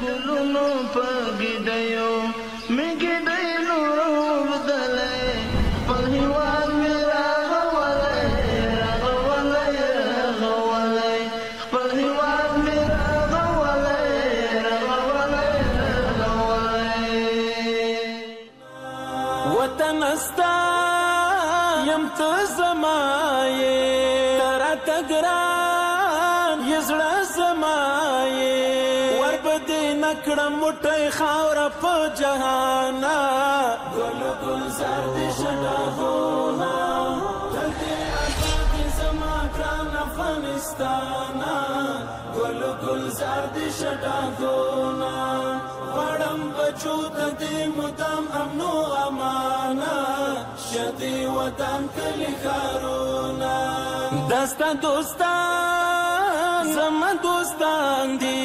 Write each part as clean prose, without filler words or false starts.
ګلونو په ګډیو مې ګډۍ نور وبدلې، خپل هیواد مې راغولی راغولی راغولی، خپل هیواد مې راغولی راغولی راغولی. وطن ستا یم ته زما یې، ته راته ګران یې زړه زما یې، وربدې نه کړم موټی خاوره په جهانه. ګل ګلزار دې شه ډاګونه، تل دې اباد وي زما ګران افغانستانه. ګل ګلزار دې شه ډاګونه، غواړم بچو ته دې مدام امن و امانه، شه دې وطن کلي ښارونه. دا ستا دوستان زما دوستان دي،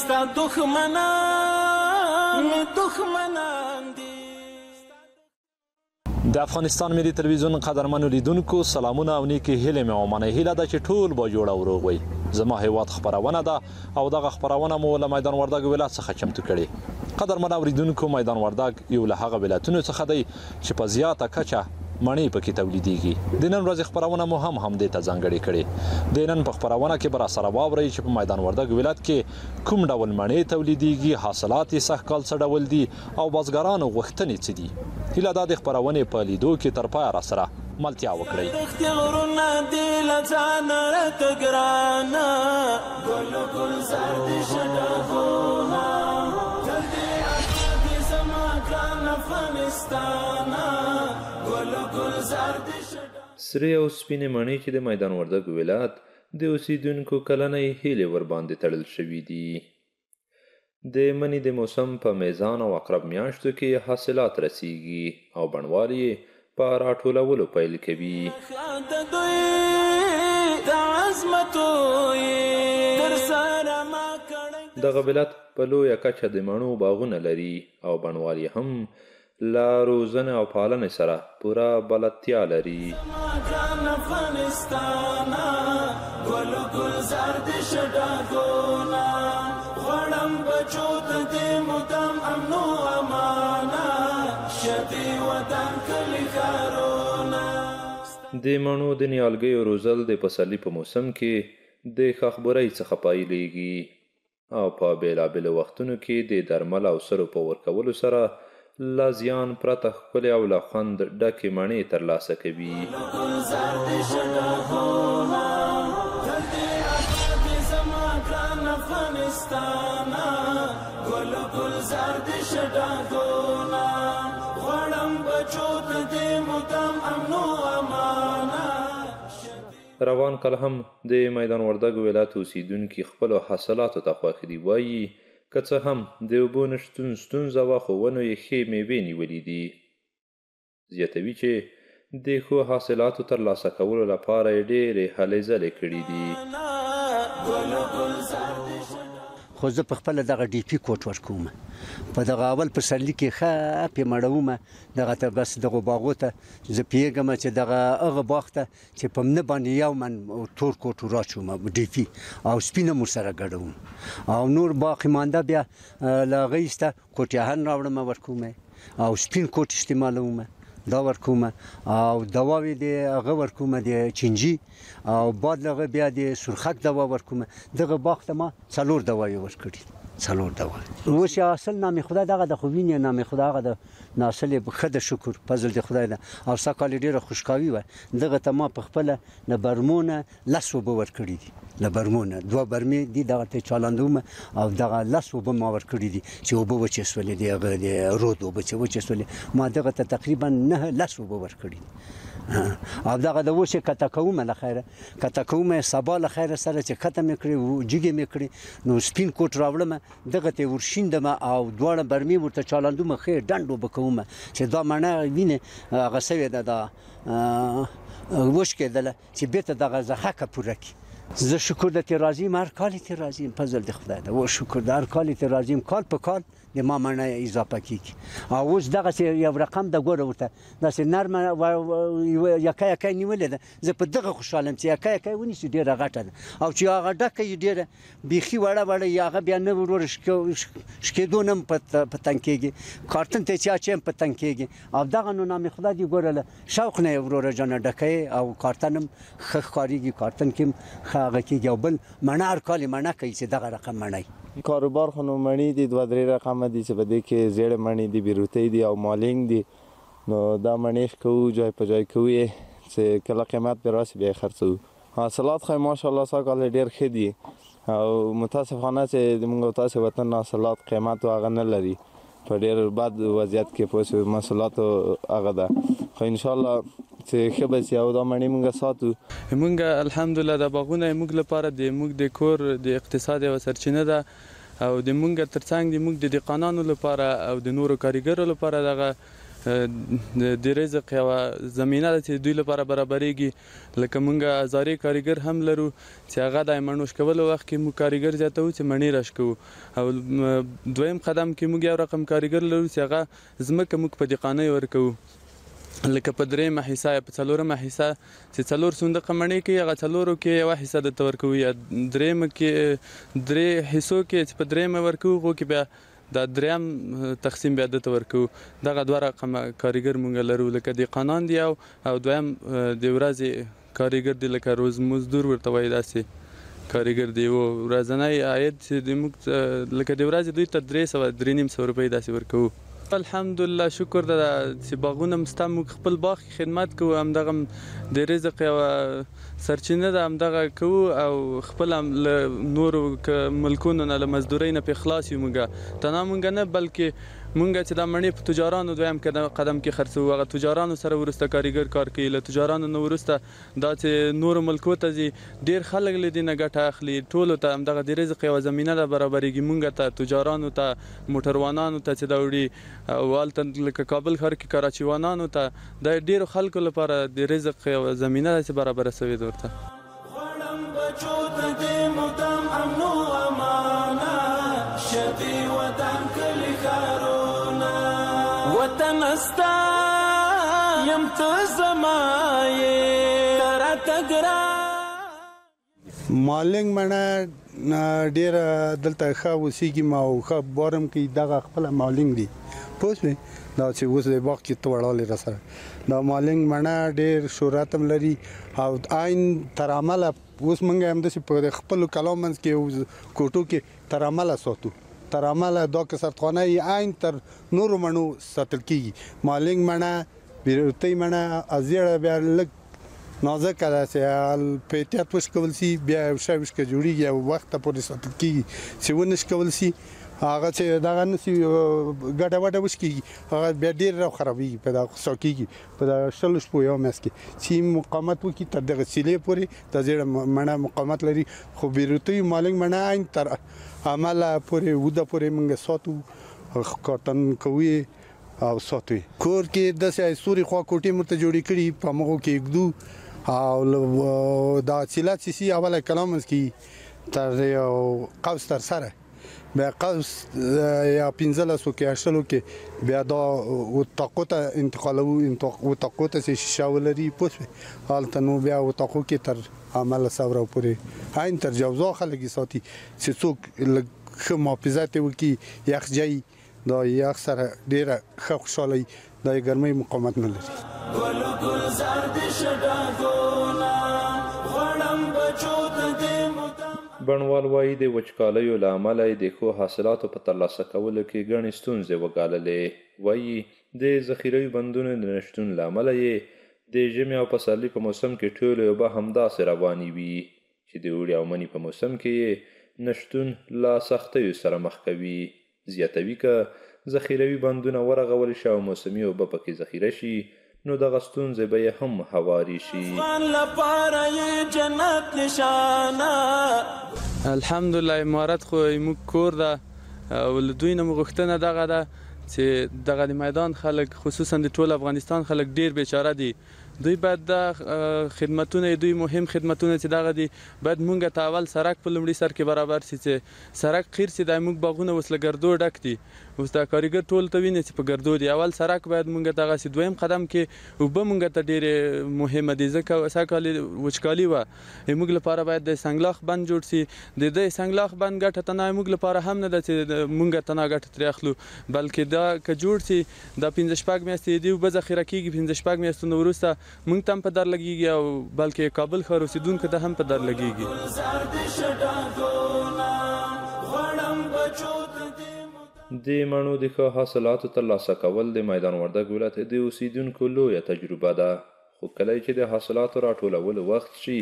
ستا دښمنان مې دښمنان دي. د افغانستان ملي تلویزیون قدرمنو لیدونکو سلامونه او نیکې هیلې مې ومنئ. هیله ده چې ټول به جوړ او روغ وئ. زما هیواد خپرونه ده او دغه خپرونه مو له میدان وردګ ولایت څخه چمتو کړې. قدرمن اوریدونکو، میدان وردګ یو له هغه ولایتونو څخه دی چې په زیاته کچه مڼې پکې تولیدیږي. د نن ورځې خپرونه مو هم همدې ته ځانګړې کړې. د نن په خپرونه کې به راسره واورئ چې په میدان وردګ ولایت کې کوم ډول مڼې تولیدیږي، حاصلات یې سږ کال څه ډول دي او بزګرانو غوښتنې څه دي. هیله ده د خپرونې په لیدو کې تر پایه راسره ملتیا وکړئ. دښتې غرونه دي له ځانه راته ګرانه، ګل ګلزار دې شه ډاګونه، تل دې اباد وي زما ګران افغانستانه. ګل ګلزار دې شه. سرې او سپینې مڼې چې د میدان وردګو ولایت د اوسیدونکو کلنۍ هیلې ورباندې تړل شوې دي. د مني د موسم په میزان او عقرب میاشتو کې حاصلات رسیږي او بڼوال یې په راټولولو پیل کوي. د دوی د عظمتو یې در سره ما کړی. دغه ولایت په لویه کچه د مڼو باغونه لري او بڼوال یې هم له روزنې او پالنې سره پوره بلدتیا لري. زما ګران افغانستانه، ګل ګلزار دې شه ډاګونه، غواړم بچو ته دې مدام امن و امانه، شه دې وطن کلي ښارونه. د مڼو د نیالګیو روزل د پسرلي په موسم کې د ښاخبرۍ څخه پیلېږي او په بېلابېلو وختونو کې د درمل او سرو په ورکولو سره له زیان پرته ښکلې او له خوند ډکې مڼې ترلاسه کوي. ګلزار دې شه ډاګونه، تل دې اباد وي زما ګران افغانستانه. ګل ګلزار دې شه ډاګونه، غواړم بچو ته دې مدام امن و امانه. روان کال هم د میدان وردګو ولایت اوسیدونکي خپلو حاصلاتو ته خوښ دي. وایي که څه هم د اوبو نشتون ستونزه وه، خو ونو یې ښې میوې نیولې دي. زیاتوي چې د ښو حاصلاتو ترلاسه کولو لپاره یې ډېرې هلې ځلې کړې دي. ګل ګلزار دې شه. خو زه په خپله دغه ډي پي کوټ ورکوم، په دغه اول پسرلي کې ښه پې مړوم دغه ته، بس دغو باغو ته زه پوهېږم چې دغه هغه باغ ته چې په منه باندې یو من تور کوټ وراچوم ډي پي او سپین هم ورسره ګډوم، او نور باقي مانده بیا له هغه ایسته کوټیاهن راوړم ورکوم او سپین کوټ استعمالوم دا ورکوم، او دواوې د هغه ورکوم د چینجي، او بعد له هغه بیا د سرخک دوا ورکوم. دغه باغ ته ما 4 دواوې ورکړي، 4 دواوې. اوس یې حاصل نامې خدای دغه د خو وینې نامې خدای هغه د حاصل یې ښه ده، شکر فضل د خدای ده. او سږ کال یې ډېره خوشکاوي وه. دغه ته ما په خپله له برمو نه 10 اوبه ورکړي دي، له برمو نه 2 برمې دي دغه ته چالندوم، او دغه 10 اوبه ما ورکړي دي چې اوبه وچې سولې، د هغه د رود اوبه چې وچې سولې، ما دغه ته تقریبا 9 10 اوبه ورکړي دي. او دغه د اوس یې کته کومه له خیره، کته کومه یې سبا له خیره سره چې کته مې کړې جګې مې کړې، نو سپین کوټ راوړمه دغه ته یې ورشیندمه او دواړه برمې ورته چالندومه، ښې ډنډ اوبه کومه چې دا مڼه وینې هغه سوې ده، دا وشکېدله چې بېرته دغه زخکه پوره کړي. زه شکر ده ترې راضي یم، هر کال یې ترې راضي یم، فضل د خدای ده، و شکر ده هر کال یې ترې راضي یم، کال په کال د ما مڼه اضافه کېږي. او اوس دغسې یو رقم ده، ګوره ورته داسې نرمه یکه یکه یې نیولې ده. زه په دغه خوشحاله یم چې یکه یکه یې ونیسي، ډېره غټه ده، او چې هغه ډکه یې ډېره بیخي وړه وړه یې، هغه بیا نه وروره شکېدو نه هم په تنګ کېږي، کارتن ته یې چې اچوي هم په تنګ کېږي. او دغه نو نامې خدای دې ګوره له شوق نه یې وروره جانه ډکه یې، او کارتن هم ښه ښکارېږي، کارتن کې هم ښه هغه کېږي. او بل مڼه هر کال یې مڼه کوي چې دغه رقم مڼه یې. کاروبار خو نو مڼې دي، دوه درې رقمه دي چې په دې کې زیړې مڼې دي، بیروتۍ دي او مالینګ دي. نو دا مڼې ښکوو، جای په جای کوو یې چې کله قیمت پرې راشي بیا یې خرڅوو. حاصلات خو یې ماشاءالله سږ کال ډېر ښه دي، او متاسفانه چې د موږ او تاسې وطن حاصلات قیمت هغه نه لري، په ډېر بد وضعیت کې پوه شو محصولاتو هغه ده، خو انشاءالله چې ښه به شي. او دا مڼې موږ ساتو. موږ الحمدلله دا باغونه موږ لپاره د موږ د کور د اقتصاد یوه سرچینه ده، او د موږ ترڅنګ د موږ د دهقانانو لپاره او د نورو کاریګرو لپاره دغه د رزق یوه زمینه ده چې دوی لپاره برابرېږي. لکه موږ هزارې کاریګر هم لرو چې هغه د مڼو شکولو وخت کې موږ کاریګر زیاتوو چې مڼې راشکوو. او دویم قدم کې موږ یو رقم کاریګر لرو چې هغه ځمکه موږ په دهقانۍ ورکوو، لکه په درېیمه حصه یا په څلورمه حصه چې څلور صندوقه مڼې کوي، هغه څلورو کې یوه حصه درته ورکوو، یا درېیمه کې درې حصو کې چې په درېیمه ورکوو هغو کې بیا دا دریم تقسیم بیا دته ورکوو. دغه دوه رقمه کاریګر مونږ لرو، لکه دهقانان دي او دویم د ورځې کاریګر دي، لکه روز مزدور ورته وایي، داسې کاریګر دی. و ورځنی عاید چې د موږ لکه د ورځې دوی ته 300 350 روپۍ داسې ورکوو. الحمدلله شکر ده چې باغونه هم شته، موږ خپل باغ کې خدمت کوو، همدغه د رزق یوه سرچینه ده، همدغه کوو. او خپل هم له نورو ملکونو نه له مزدورۍ نه پرې خلاص یو. موږ تنها موږ نه، بلکې موږ چې دا مڼې په تجارانو دویم قدم کې خرڅوو، هغه تجارانو سره وروسته کاریګر کار کوي، له تجارانو نه وروسته دا چې نورو ملکو ته ځي، ډېر خلک له دې نه ګټه اخلي. ټولو ته همدغه د رزق یوه زمینه ده برابرېږي، موږ ته، تجارانو ته، موټروانانو ته چې دا وړي، او هلته لکه کابل ښار کې کراچیوانانو ته، دا ډېرو خلکو لپاره د رزق یوه زمینه ده چې برابره شوې ده ورته. غواړم بچو ته دې مدام امن و امانه شه دې وطن کلي ښارونه، وطن ستا یم ته زما یې ته راته ګران. مالنګ مڼه ډېره دلته ښه اوسېږي او ښه بارم کوي، دغه خپله مالنګ دي، پوه شوې؟ دا چې اوس د باغ کې ته وړالی راسره دا مالنګ مڼه ډېر شهرت هم لري، او عین تر عمله اوس موږ همداسې په خپلو کلام منځ کې او کوټو کې تر عمله ساتو، تر عمله دا که سردخانه یې عین تر نورو مڼو ساتل کېږي. مالنګ مڼه، بیروتۍ مڼه، زیړه بیا لږ نازکه ده چې په احتیاط وشکول سي، بیا یو ښه وشکه جوړېږي او وخت ته پورې ساتل کېږي. چې ونه شکول سي هغه چې دغه نه سي ګډه وډه وشکېږي، هغه بیا ډېر را خرابېږي، په دغه خسا کېږي په دغه 20 شپو یو میاشت کې چې مقاومت وکړي تر دغه سیلې پورې دا زیړه مڼه مقاومت لري. خو بیروتۍ مالنګ مڼه عین تر عمله پورې اوده پورې موږ ساتو، کارتن کوو یې او ساتو یې. کور کې داسې ستوري خوا کوټې مو ورته جوړې کړي، په همغو کې ږدو، او دا سیله چې سي اوله کلام منځ کې تر یو قوس تر سره، بیا قوس یا 15 کې یا 20 کې بیا دا اتاقو ته انتقالوو، اتاقو ته چې شیشه ولري، پوه شوې؟ هلته نو بیا اتاقو کې تر عمله ثوره پورې عین تر جوزا خلک یې ساتي چې څوک لږ ښه محافظت یې وکړي، یخ جای دا یخ سره ډېره ښه خوشحاله وي، دا یې ګرمۍ مقاومت نه لري. ګل ګلزار دې شه ډاګونه، غواړم بچو ته دې مدام. بڼوال وایي د وچکالیو له امله یې د ښو حاصلاتو په ترلاسه کولو کې ګڼې ستونزې وګاللې. وایي د ذخیروي بندونو د نشتون له امله یې د ژمي او پسرلي په موسم کې ټولې اوبه همداسې روانې وي چې د اوړي او مني په موسم کې یې نشتون له سختیو سره مخ کوي. زیاتوي که ذخیروي بندونه ورغول شي او موسمي اوبه پکې ذخیره شي نو دغه ستونزې به یې هم هوارې شي. افغان لپاره یې جنت نشانه. الحمدلله امارت خو موږ کور ده، او له دوی نه مو غوښتنه دغه ده چې دغه د میدان خلک، خصوصا د ټول افغانستان خلک ډېر بیچاره دي. دوی باید دا خدمتونه، دوی مهم خدمتونه چې دغه دي، باید مونږ ته اول سرک په لومړي سر کې برابر شي، چې سرک قیر شي. دا موږ باغونه اوس له ګردو ډک دي، اوس دا کاریګر ټول ته ویني چې په ګردو دي. اول سرک باید مونږ ته هغسې. دویم قدم کې اوبه مونږ ته ډېرې مهمه دي، ځکه سږ کال وچکالي وه. موږ لپاره باید د سنګلاخ بند جوړ شي. د دې سنګلاخ بند ګټه تنها موږ لپاره هم نه ده چې مونږ تنها ګټه ترې اخلو، بلکې دا که جوړ شي دا 5-6 میاشتې دې اوبه ذخیره کېږي، 5-6 میاشتو نه وروسته مونږ ته هم په در لګېږي او بلکې کابل ښار اوسېدونکو ته هم په در لګېږي. د مڼو د ښه حاصلاتو ترلاسه کول د میدان وردګ ولایت د اوسېدونکو لویه تجربه ده، خو کله چې د حاصلاتو راټولولو وخت شي،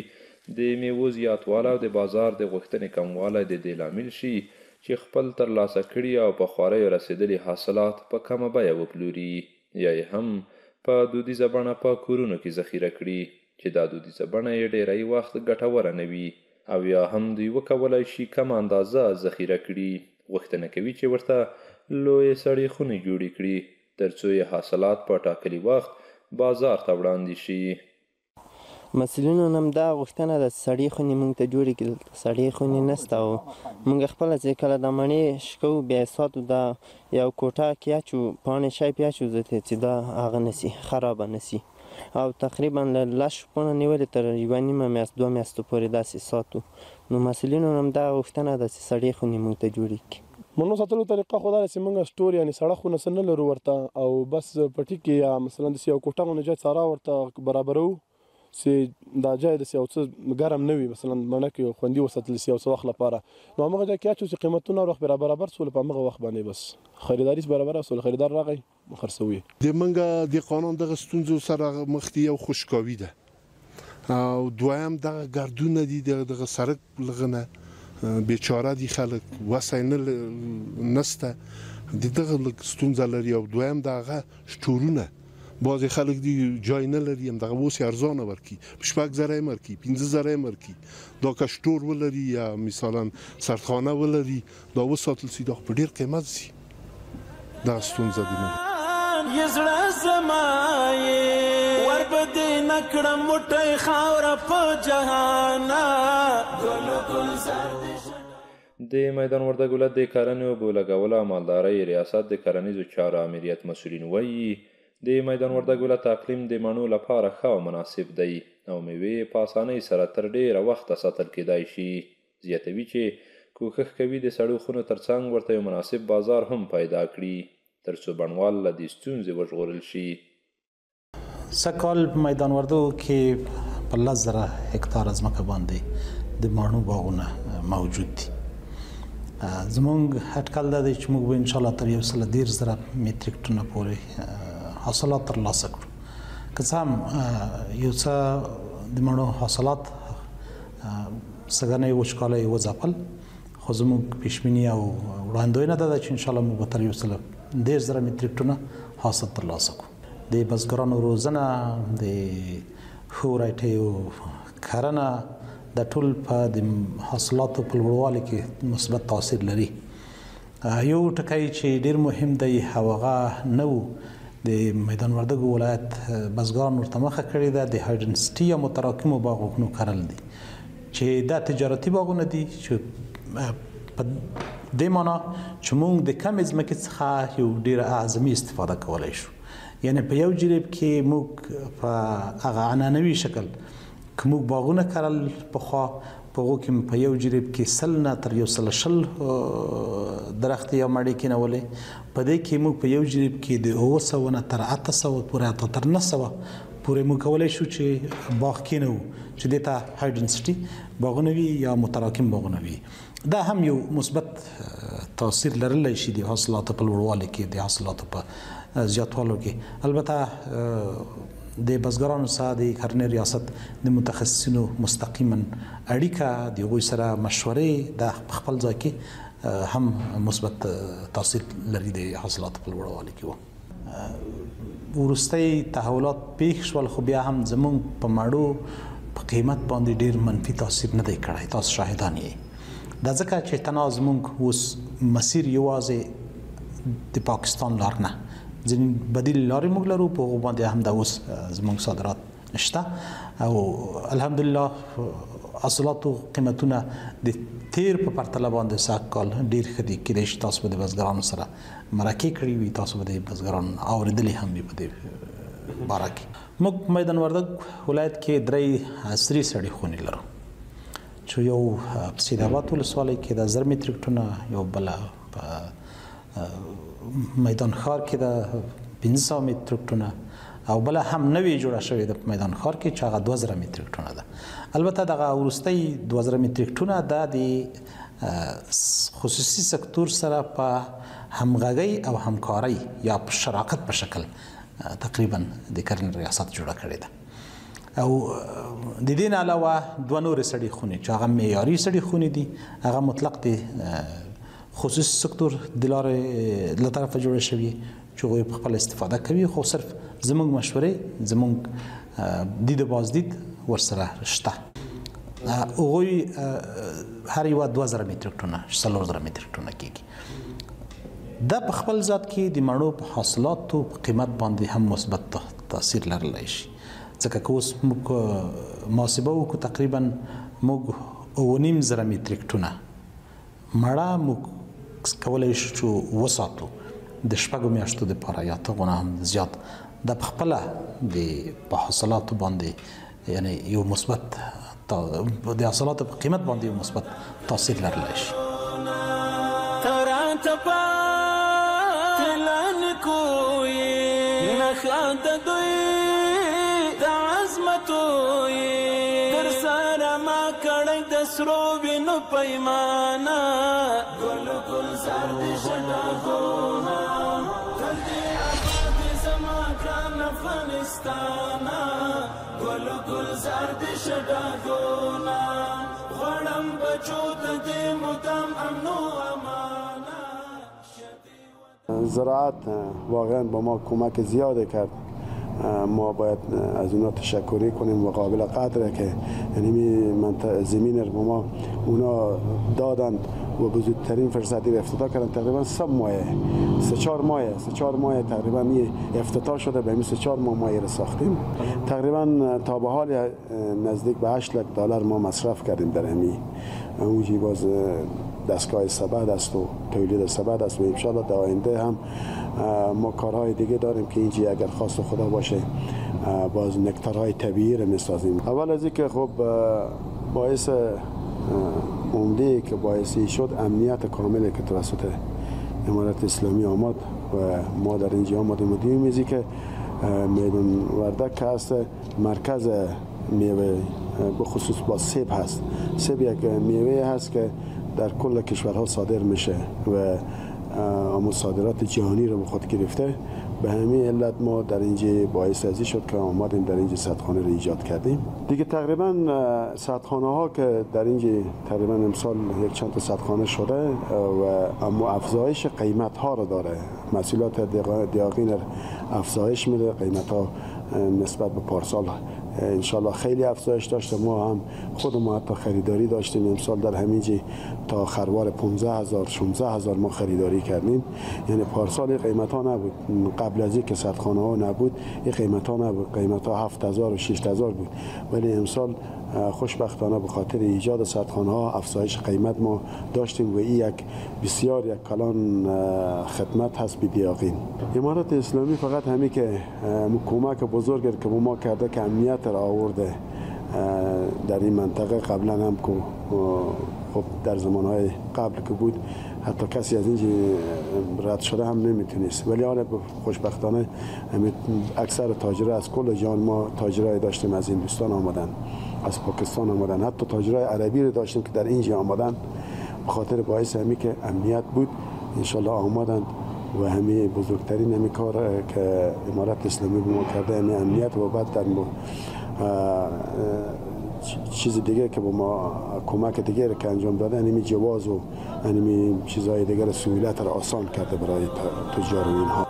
د میوو زیاتوالی او د بازار د غوښتنې کموالی د دې لامل شي چې خپل ترلاسه کړي او په خواریو رسېدلي حاصلات په کمه بیه وپلوري، یا یې هم په دودیزه بڼه په کورونو کې ذخیره کړي، چې دا دودیزه بڼه یې ډېری وخت ګټوره نه وي، او یا هم دوی وکولای شي کمه اندازه ذخیره کړي. غوښتنه کوي چې ورته لویې سړې خونې جوړې کړي، ترڅو یې حاصلات په ټاکلي وخت بازار ته وړاندې شي. مسؤلینو هم دا غوښتنه ده چې سړې خونې موږ ته جوړې کړي. دلته سړې خونې نشته او موږ خپله چې کله دا مڼې شکوو بیا یې ساتو، دا یو کوټه کې اچو، پاڼې شی پې اچو چې دا هغه نه شي، خرابه نه شي، او تقریبا له 10 شپو نه نیولې تر 1.5 میاشت 2 میاشتو پورې داسې ساتو. نو مسؤلینو هم دا غوښتنه ده چې سړې خونې موږ ته جوړې کړي. مڼو ساتلو طریقه خو دا ده چې موږ store یعنې سړه خونه څه نه لرو ورته، او بس پټي کې یا مثلا داسې یو کوټه غوندې ځای څارا ورته برابروو چې دا ځای داسې یو څه ګرم نه وي، مثلا مڼه کې خوندي وساتل شي یو څه وخت لپاره. نو همغه ځای کې اچو چې قیمتونه هر وخت برابر سول، په همغه وخت باندې بس خریداري برابره سول، خریدار راغی خرڅوي. د موږ دهقانان دغه ستونزو سره مخ دي، یو خشکاوي ده او دویم دغه ګردونه دي، دغه سرک لغنه بیچاره دي خلک، وسه یې نسته، د دغه لږ ستونزه لري. او دویم دغه سټورونه، بعضې خلک دي جای نه لري، همدغه اوس یې ارزانه ورکړي، په 6,000 یې ورکړي، 5,000 یې ورکړي. دا که store ولري یا مثلا سردخانه ولري، دا وساتل سي، دا خو په ډېر قیمت ځي. دغه ستونزه دي. یې زړه زما یې ور به دې نه کړم موټی خاوره په جهانه. د میدان وردګ ولایت د کرنې، اوبو لګولو او مالدارۍ ریاست د کرنیزو چارو آمریت مسؤلین وایي، د میدان وردګ ولایت اقلیم د مڼو لپاره ښه او مناسب دی او میوې یې په اسانۍ سره تر ډېره وخته ساتل کېدای شي. زیاتوي چې کوښښ کوي د سړو خونو ترڅنګ ورته یو مناسب بازار هم پیدا کړي، ترڅو بڼوال له دې ستونزې وژغورل شي. سږ کال په میدان وردګو کې په 10,000 هکتاره ځمکه باندې د مڼو باغونه موجود دي. زمونږ اټکل دا دی چې موږ به انشاءالله تر 130,000 متریک ټنه پورې حاصلات ترلاسه کړو. که څه هم یو څه د مڼو حاصلات سږنۍ وچکالۍ وځپل، خو زموږ پیشبیني او وړاندوینه دا ده چې انشاءالله موږ به تر 130,000 متریک ټنه حاصل ترلاسه کړو. د بزګرانو روزنه، د ښو ورایټیو کرنه، دا ټول په د حاصلاتو په لوړوالي کې مثبت تاثیر لري. یو ټکی چې ډیر مهم دی او هغه نه و، د میدان وردګو ولایت بزګران ورته مخه کړې ده، د high density یا متراکمو باغونو کرل دي، چې دا تجارتي باغونه دي، چې په دې معنا چې موږ د کمې ځمکې څخه یو ډېره اعظمي استفاده کولی شو. یعنی په یو جریب کې موږ په هغه عنعنوي شکل که موږ باغونه کرل پخوا، په هغو کې په یو جریب کې 100 نه تر 120 درختې یا مړې کېنولې، په دې کې موږ په یو جریب کې د 700 نه تر 800 پورې حتی تر 900 پورې موږ کولی شو چې باغ کېنوو، چې دې ته high density باغونه وي یا متراکم باغونه وي. دا هم یو مثبت تاثیر لرلی شي د حاصلاتو په لوړوالي کې، د حاصلاتو په زیاتوالو کې. البته د بزګرانو سره د کرنې ریاست د متخصصینو مستقیما اړیکه، د هغوی سره مشورې، دا په خپل ځای کې هم مثبت تاثیر لري د حاصلاتو په لوړوالي کې. وروستۍ تحولات پیښ شول، خو بیا هم زموږ په مړو په قیمت باندې ډیر منفي تاثیر نه دی کړی، تاسو شاهدان یې. دا ځکه چې تنها زموږ اوس مسیر یوازې د پاکستان لار نه، ځینې بدیل لارې موږ لرو، په هغو باندې هم دا اوس زموږ صادرات شته او الحمدلله حاصلاتو قیمتونه د تیر په پرتله باندې سږ کال ډیر ښه دي. کیدای شي تاسو به د بزګرانو سره مرکې کړې وي، تاسو به د بزګرانو اورېدلې هم وي په دې باره کې. موږ په میدان وردګ ولایت کې درې عصري سړې خونې لرو چې یو په سید آباد ولسوالۍ کې ده 1000 متریک ټنه، یو بله په میدان ښار کې ده 500 متریک ټنه، او بله هم نوې جوړه شوې ده په میدان ښار کې چې هغه 2000 متریک ټنه ده. البته دغه وروستۍ 2000 متریک ټنه دا د خصوصي سکتور سره په همغږۍ او همکارۍ یا په شراکت په شکل تقریبا د کرنې ریاست جوړه کړې ده. او د دې نه علاوه دوه نورې سړې خونې چې هغه معیاري سړې خونې دي، هغه مطلق د خصوصي سکتور د لارې له طرفه جوړې شوې چې هغوی په خپله استفاده کوي، خو صرف زموږ مشورې، زموږ دید بازدید ورسره شته. هغوی هر یوه 2000 متریک ټنه، 4000 متریک ټنه کېږي. دا په خپل ذات کې د مڼو په حاصلاتو په قیمت باندې هم مثبت تاثیر لرلی شي، ځکه که اوس موږ محاسبه وکړو تقریبا موږ 7,500 متریک ټنه مڼه موږ کولی شو چې وساتو د 6 میاشتو دپاره یا تر هغو نه هم زیات. دا په خپله د په حاصلاتو باندې یعنی یو مثبت د حاصلاتو په قیمت باندې یو مثبت تاثیر لرلی شي. زراعت واقعا با ما کمک زیاده کرد. ما باید از اونا تشکری کنیم و قابل قدره که یعنی زمین رو به ما اونا دادند و بزرگترین فرصتی رو افتتاح کردن. تقریبا 3 ماه 3-4 ماه تقریبا افتتاح شده، به 3-4 ماه ما رو ساختیم. تقریبا تا به حال نزدیک به 8 لک دلار ما مصرف کردیم در همین اونجی باز دستگاه سبد است و تولید سبد است و انشالله در آینده هم ما کارهای دیگه داریم که اینجا اگر خواست خدا باشه باز نکتارهای طبیعی رو میسازیم. اول از اینکه خب باعث عمده که باعثی شد امنیت کامل که توسط امارت اسلامی آمد و ما در اینجا آمدیم و دیدیم که میدان وردک که هست مرکز میوه به خصوص با سیب هست. سیب یک میوه هست که در کل کشورها صادر میشه و اما صادرات جهانی رو به خود گرفته. به همین علت ما در اینجا باعث ازی شد که آمدیم در اینجا سدخانه رو ایجاد کردیم. دیگه تقریبا سدخانه ها که در اینجا تقریبا امسال یک چند تا سدخانه شده و اما افزایش قیمت ها رو داره. محصولات دیاقین افزایش میده، قیمت ها نسبت به پارسال انشالله خیلی افزایش داشته. ما هم خود ما حتی خریداری داشتیم امسال در همینجی تا خروار 15000 16000 ما خریداری کردیم. یعنی پارسال قیمت ها نبود، قبل از اینکه سدخانه ها نبود این قیمت ها نبود، قیمت ها 7000 و 6000 بود، ولی امسال خوشبختانه به خاطر ایجاد سدخانه ها افزایش قیمت ما داشتیم و این یک بسیار یک کلان خدمت هست به دیاقین. امارت اسلامی فقط همی که کمک بزرگ که ما کرده که امنیت را آورده در این منطقه. قبلا هم که خب در زمانهای قبل که بود حتی کسی از اینجا رد شده هم نمیتونست، ولی حالا خوشبختانه اکثر تاجرها از کل جهان ما تاجرای داشتیم، از هندوستان آمدن، از پاکستان آمدن، حتی تاجرای عربی رو داشتیم که در اینجا آمدن. به خاطر باعث همی که امنیت بود انشالله آمدند و همه بزرگترین همی کار که امارت اسلامی به ما کرده همی امنیت و بعد در چیز دیگه که با ما کمک دیگه که انجام داده همی جواز و همی چیزهای دیگر سهولت را آسان کرده برای تجار و اینها.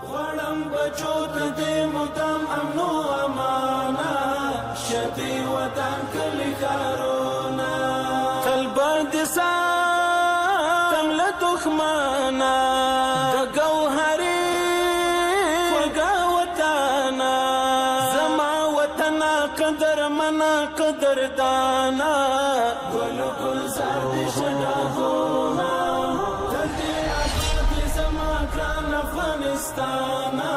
ګرانه، ګل ګلزار دې شه ډاګونه. تل دې آباد وي زما ګران افغانستانه،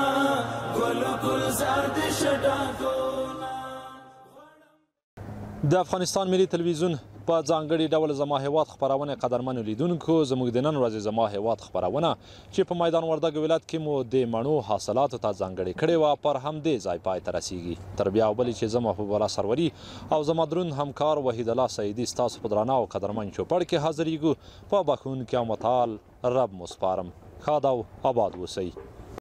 ګل ګلزار دې شه ډاګونه. د افغانستان ملي تلویزیون په ځانګړي ډول زما هیواد خپرونې قدرمنو لیدونکو، زموږ د نن ورځې زما هیواد خپرونه چې په میدان وردګو ولایت کې مو د مڼو حاصلاتو ته ځانګړې کړې وه، پر همدې ځای پای ته رسیږي. تر بیا بلې چې زه محبوب الله سروري او زما دروند همکار وحید الله سعیدي ستاسو په درانه او قدرمن چوپړ کې حاضرېږو، په بخښونکي او متعال رب مو سپارم. ښاد او آباد اوسئ.